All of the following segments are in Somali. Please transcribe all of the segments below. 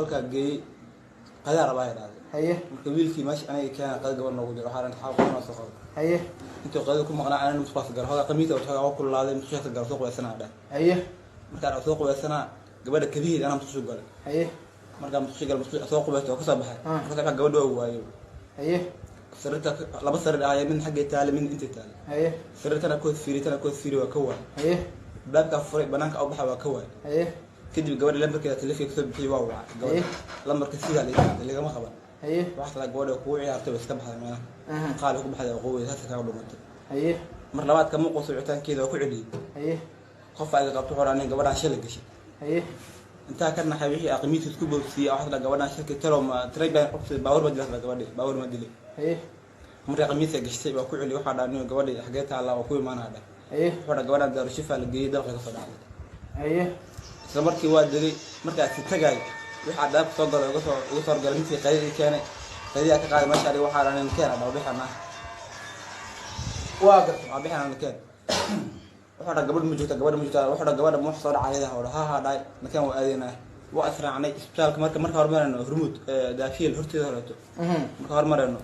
Halkaa geeyey, qadaa rabaa ay dhahday. Marka wiilkii meesha aniga keena, qada gabadh noogu jiro, waxaa xaal qadana soo qabo. Intuu qadada ku maqnaa, anana musqaas galo, hogaa qamiisa hogaa waa kululaaday, musqushaas galo, soo qubaysanaa dhah. Markaan soo qubaysanaa, gabadha kabiheed anaa musqushu galay. Markaa musqushu galay, musqusha soo qubaysta oo kasoo baxay. Markaa soo baxay, gabadha waa waayey. Sariirta laba sariir ahaya, midna xaggay taale, midna intay taale. Sariirtana kood fiiri, tana kood fiiri, waa ka waay. Baabkaa furay, banaanka u baxa, waa ka waay. Kadib gabadha lambarkeeda taleefanka kasoo bixiyey, waa wacay gabadha. Lambarka sidaa ligama qaban. Waxaa talaa gabadha kugu ciyaartay, way iska baxday meelaha. Qaali ku baxday oo qowey saasa kaaga dhumatay. Mar labaad kama quuso wicitaankeeda, waa ku celiyey. Qof iga qabto, wuxuu dhahay gabadhaan shalay gashay. Intaa ka naxay, wixii aqmiisa isku boobsiiyey, waxaa talaa gabadhaan shalkay talow ma tiray baan qofsi baawar ma dilay, gabadhi baawar ma dilay. Markii qamiisa gashtay, waa ku celiyey, waxaa dhahay nin gabadhi xagee taallaa, waa ku imaanaa dhah. Wuxuu dhahay gabadhaan Daarushifa la geeyey, dalka kasoo dhacday. Isla markii waa degay, markaasi tagay, waxaa daabka soo galay, uga soo horgalay ninkii qaydadii keenay, qaydiyaa ka qaaday meesha dhig, waxaa dhahay keen adhaa bixana. Waa gartay. Waa bixana keen. Wuxuu dhahay gabadh ma joogta, gabadh ma joogta. Wuxuu dhahay gabadha ma wax soo dhacay ayada, ha ha dhahay nakeen, waa aadaynaa. Waa israacnay isbitaalka. Marka hormarayno Hormuud Daafiyel horteeda horeeto. Marka hormarayno,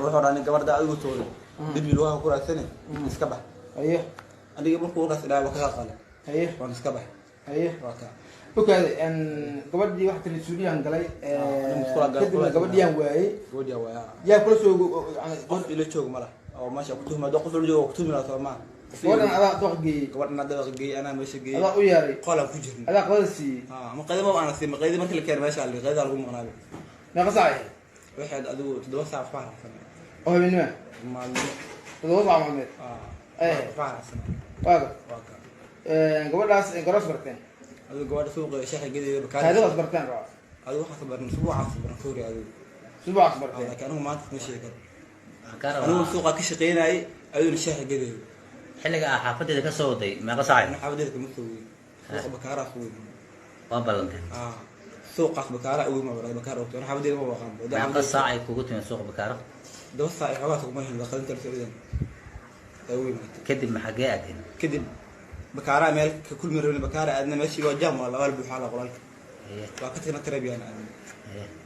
wuxuu dhahay nin gabadha adigu tooday dibbi lugaha ku raadsane, iska bax. Aniga markuu warkaas idhahay, waa kaga qalay. Waan iska bax. Waa kaa. Okaade, gabadhii waxa tiri suuliyaan galay. Musqula galay. Kadibna gabadhiyaan waayey. Gabadhiyaa waaya. Yaa kula soo Qof ila joog ma lah oo meesha ku tuhma, qof ila joogo ku tuhmi lahaa soo maaha. Gabadhan adaa dooq geeyey? Gabadhan dabaqa geeyey, anaa meesha geeyey. Adaa u yeeray? Qolaan ku jirnay. Adaa qadada siiyey? Ha, ma qaydi ma ana siin, ma qaydi markii la keenay meesha la qaydaa lagu maqnaabay. Meeqa saac ahayd? Waxaad adigu 7 saac waxbaa raacsanay. Oo habeenima? Maalmo. 7 saac maalmeed? Waxbaa raacsanay. Waa gar. Waa ka. Gabadhaas garoos barteen? Adigu gabadha suuqa shaxa gedeeda bakaar. Taariikhdaas barteen rabaa. Adigu waxaas baran, subuucaas baran ka hori adigu. Subuucaas barteen? Laakiin anigu maanta ma sheegi karo. Waxaan kaa Anigu rabaa suuqa ka shaqeynayay, ayaduna shaaxa gedeeda. Xilliga aa xaafadeeda ka soo waday meeqa saacay? Ana xaafadeeda kama soo weyn, suuqa bakaaraa soo weyn. Waa ballanteen? Suuqaas bakaaraa ugu ma bakaar ogto, ana xaafadeeda ma waqaan. Meeqa saac ay kugu timid suuqa Bakaaro? 7 saac iyo xoogaa kuma hin qadinta la socdeen ay ugu imaatay. Kadib maxagee aadeen? Kadib bakaaraa meel ka kulmi rabin, bakaara aadna, meeshii waa jaam, waa labaal buuxaa la qoraalka. Waa ka tagna, tareebiyaan aadna.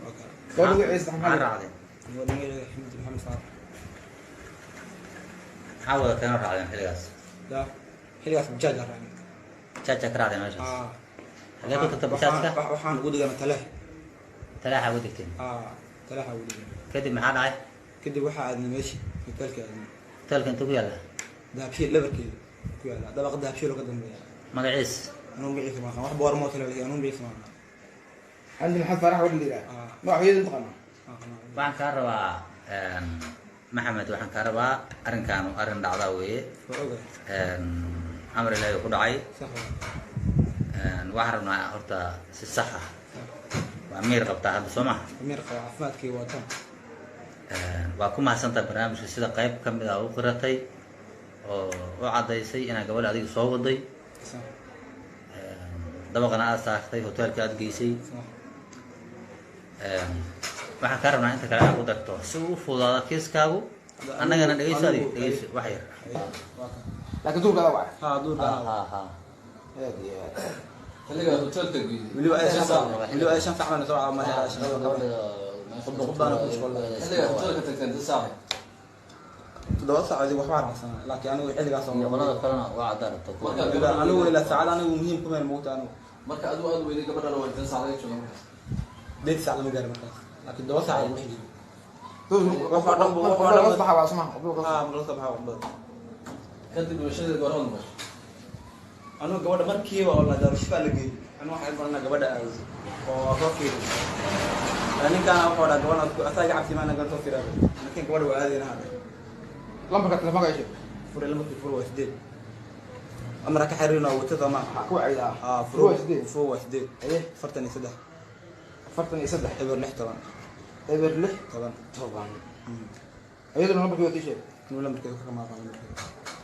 Waa ka. Gabadha magaciisa maxaa maxaa? Raacdeen? Gabadha magaceeda Xamdi Maxamed Faarax. Maxaa wadateen oo raacdeen xilligaas? Ya, xilligaas bajaaj aan raacnay. Jaaja ka raacdeen meeshaas? Xagee ku tagta bajaajka? Waxaan ugu degana Taleex. Talaaxa ugu degteen? Taleexa ugu degana. Kadib maxaa dhacay? Kadib waxaa aadnay meeshii hotelka aadnay. Hotelka intuu ku yaalla? Dahabshiil dhabarkeeda ku yaalla, dabaqa Dahabshiil oo ka dambeeya. Magaciis? Anuu magaciisa ma aqaan, wax boor motel la, anuu magaciisa ma aqaan. Xamdi Maxamed Faarax gabadha la yidhaha? Ah. Magac hooyada mataqaanaa? Waxaan kaa rabaa, Maxamed, waxaan kaa rabaa arrinkaan arrin dhacdaa weeye. Waa ogahay. Amar Ilaahi ku dhacay. Sax waa. Waxaan rabnaa horta si sax ah, waa miir qabtaa hadda, soo maha? Amiir qaba, caafimaadkii waa tan. Waa ku mahadsantaha barnaamijka sida qayb ka mid ah u qiratay oo u caddaysay inaad gabadha adiga soo waday. Sax. Dabaqana aad saartay, hoteelka aad geysay. Sax. Waxaan kaa rabnaa inta kale aad ku darto si uu u fududaado kiiskaagu. Annagana dhegeyso, adiga dhegeyso wax yar. Waa kan. Laakiin duurka adaa wacay? Ha, duurka. Ha ha. Aad iyo aad. Xilligaa hotelka geeyey? Weliba ay 5 saac, weliba ay 5 saac baan soo caawa ma shaqada gabadha qubbaana ku shaqo. Xilligaa hotelka tagteen inta saac? 7 saac adigu waxbaa raacsanaa, laakiin anigu xilligaas oo Iyo qolada kalena waa caddaan rabta. Marka Ilaa anigu ilaa saacad anigu muhiim kuma hayn moogta anigu. Marka adigu aad weyday, gabadhana waa inta saac laga jooga markaas? 8 saac lama gaari markaas, laakiin 7 saac lagu dhex jiro. Duurka laga soo baxa waa suma duurka? Ha, marka la soo baxa qubada. Kadib dhimashadeed goorma maqashay? Anigu gabadha markiiba oo la Daarushifa la geeyey, anigu waxaan baranaa gabadha aado oo soo fiiriyo. Ninkaana wuxuu dhaha gabadha asaa iga cabsi maana gabadha soo fiiriyaa, laakiin gabadha waa aadayna hadda. Lambarka telefoonka ishe. Fure, lambarkii fure waa 8, amara ka xiriirina waa wata soomaa. Waxaa ku wacaydaa? Haa. Fure waa 8. Fure waa 8. 43. 43. 06 10. 06. 10. 10. Iyaduna lambarkii waa ii sheeg. Inuu lambarkeeda ka maaqan lambarkeeda.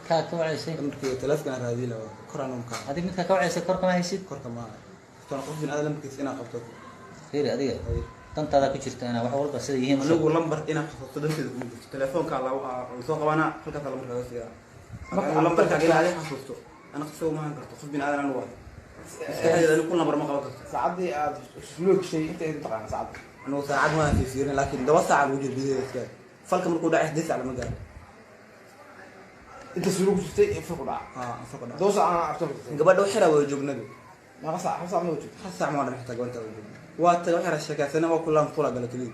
Kaa ka wacaysay? Lambarkeeda telefonkaan raadiyi lahaa, kor anuu kaa. Adig midkaa ka wacaysay kor kama haysid? Korka ma tan, qof bin aadam lambarkiisa inaa qabto. Fiiri adiga, dantaada ku jirta inaa wax walba sida yihiin u sheeg. Anigu lambar inaa xasuusto danteeda kuma jirto, telefoonkaa la soo qabanaa, halkaasaa lambarka laga siiyaa. Anigu lambarkaaga inaad i xasuusto, ana isagu ma han karto, qof bin aadan anigu ah. Maskaxdeeda anigu kun lambar ma qaban karto. Saacaddii aad suuliga gashay inta ay taqaana saacadda? Anigu saacad waan fiirfiirin, laakiin 7 saac lagu jiro gudaheeda iska. Falka markuu dhacay 8 saac lama gaaro. Inta suuliga ku jirtay ee falku dhaca? Aa, falka dhaca. 7 saac ana after jirtay? Gabadha wax yaraa wada joognaba. Meeqa saac? Hal saac ma wada joogtay? Hal saac ma dhan xitaa gabadha wada joogna. Waa tagay, wax yaraa sheekaysana, waa kulaan kula gala keliya.